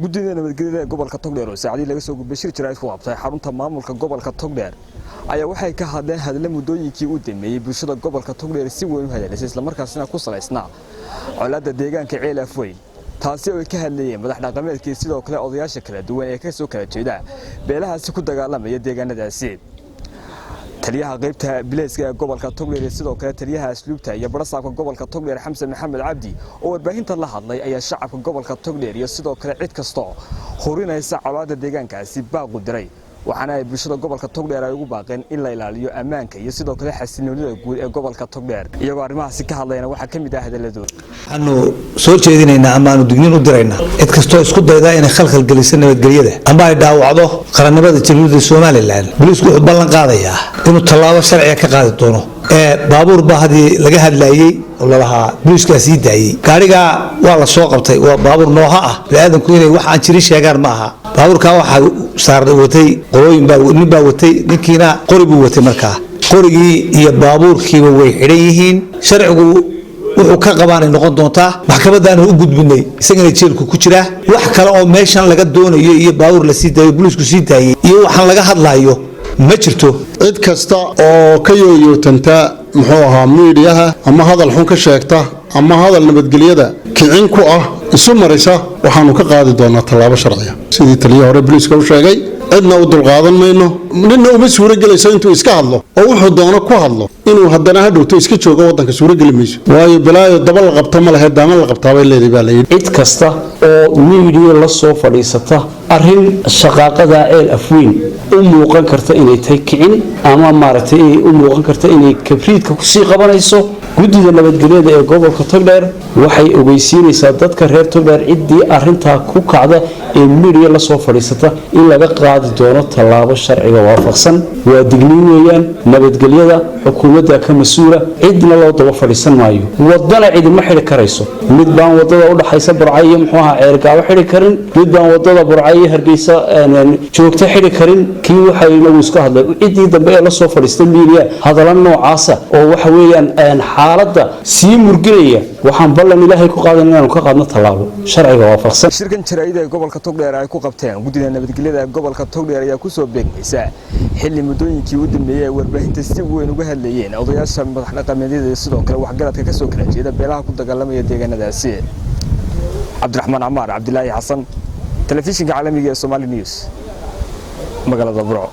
Guddida nabadgelyada ee gobolka Togdheer oo saacadii laga soo gudbay shir jaraa'id ku qabtay xarunta maamulka gobolka Togdheer ayaa waxay ka hadleen hadallo muddooyinkii u dambeeyey bulshada gobolka Togdheer si weyn u hadalisay, islamarkaasina ku salaysnaa colaadda deegaanka Ceel Afweyn, taasi oo ay ka hadlayeen madax dhaqameedkii, sidoo kale odayaasha kala duwan ee ka soo kala jeeda beelahaasi ku dagaalamaya deegaanadaasi. Taliyaha qaybta bileyska ee gobolka Togdheer iyo sidoo kale taliyaha asluubta iyo barasaabka gobolka Togdheer Xamse Maxamed Cabdi oo warbaahinta la hadlay ayaa shacabka gobolka Togdheer iyo sidoo kale cid kastoo hurinaysa colaadda deegaankaasi baaqu diray, waxaana ay bulshada gobolka Togdheer ay ugu baaqeen in la ilaaliyo ammaanka iyo sidoo kale xasiloonida guud ee gobolka Togdheer. Iyagoo arrimahaasi ka hadlayna waxaa ka mid ah hadaladooda. Waxaanu soo jeedinaynaa ama aanu digniin u diraynaa cid kastoo isku dayda inay khalkhal geliso nabadgelyada ama ay dhaawacdo qarannimada Jamhuuriyadda Somaliland. Boliisku wuxuu ballan qaadayaa inuu tallaabo sharciga ka qaadi doono. Ee baabuur baa haddii laga hadlaayey oo lalahaa boliiskaa sii daayey, gaarigaa waa la soo qabtay. Waa baabuur nooha ah. Biniaadanku inay wax aan jirin sheegaan ma aha. Baabuurkaa waxaa saar watay qolooyin baa, nin baa watay, ninkiina qori buu watay. Markaa qorigii iyo baabuurkiiba way xidhan yihiin. Sharcigu wuxuu ka qabaanay noqon doontaa. Maxkamadaanu u gudbinay, isagana jeelku ku jiraa. Wax kale oo meeshan laga doonayo iyo baabuur la sii daayo, boliisku sii daayey iyo waxaan laga hadlaayo ma jirto. Cid kasta oo ka yooyootanta, muxuu ahaa, miidiyaha ama hadal xun ka sheegta ama hadal nabadgelyada kicin ku ah isu marisa, waxaanu ka qaadi doonaa tallaabo sharciya, sidii taliya hore boliiska u sheegay. Cidna u dulqaadan mayno. Ninna uma suuragelayso intuu iska hadlo oo wuxuu doono ku hadlo inuu haddana hadhowto iska joogo waddanka. Suurageli mayso, waayo balaayo daba la qabto ma lehe, daama la qabtaabay leedahay baa layidhi. Cid kasta oo miidiya la soo fadhiisata arrin shaqaaqada Ceel Afweyn u muuqan karta inay tahay kicin ama maaragtay inay u muuqan karta inay kabriidka kusii qabanayso, Guddida Nabadgelyada ee gobolka Togdheer waxay ogeysiinaysaa dadka reer Togdheer ciddii arintaa ku kacda ee midiya lasoo fadhiisata in laga qaadi doono tallaabo sharciga waafaqsan. Waa digniin weeyaan. Nabadgelyada xukuumadda ka mas-uula, cidna loo daba fadhiisan maayo, wadana cidima xidhi karayso. Mid baan wadada udhaxaysa Burca iyo, muxuu ahaa, Ceergaabo xidhi karin, mid baan wadada Burca iyo Hargeysa joogto xidhi karin. Kii waxa inagu iska hadlay, ciddii dambe ee lasoo fadhiistay miidiya hadalla noocaasa oo waxa weeyaan xaaladda sii murginaya, waxaan ballan Ilaahay ku qaadan inaanu ka qaadno tallaabo sharciga waafaqsan. Shirkan jaraa'id ee gobolka Togdheer ay ku qabteen guddida nabadgelyada gobolka Togdheer ayaa ku soo beegmaysa xilli muddooyinkii u dambeeyey ay warbaahinta si weyn uga hadlayeen odayaasha madax dhaqameedyada iyo sidoo kale waxgaradka ka soo kala jeeda beelaha ku dagaalamaya deegaanadaasi. Cabdiraxmaan Camaar Cabdilaahi Xasan, telefishinka caalamiga ee Somali News, magaalada Burco.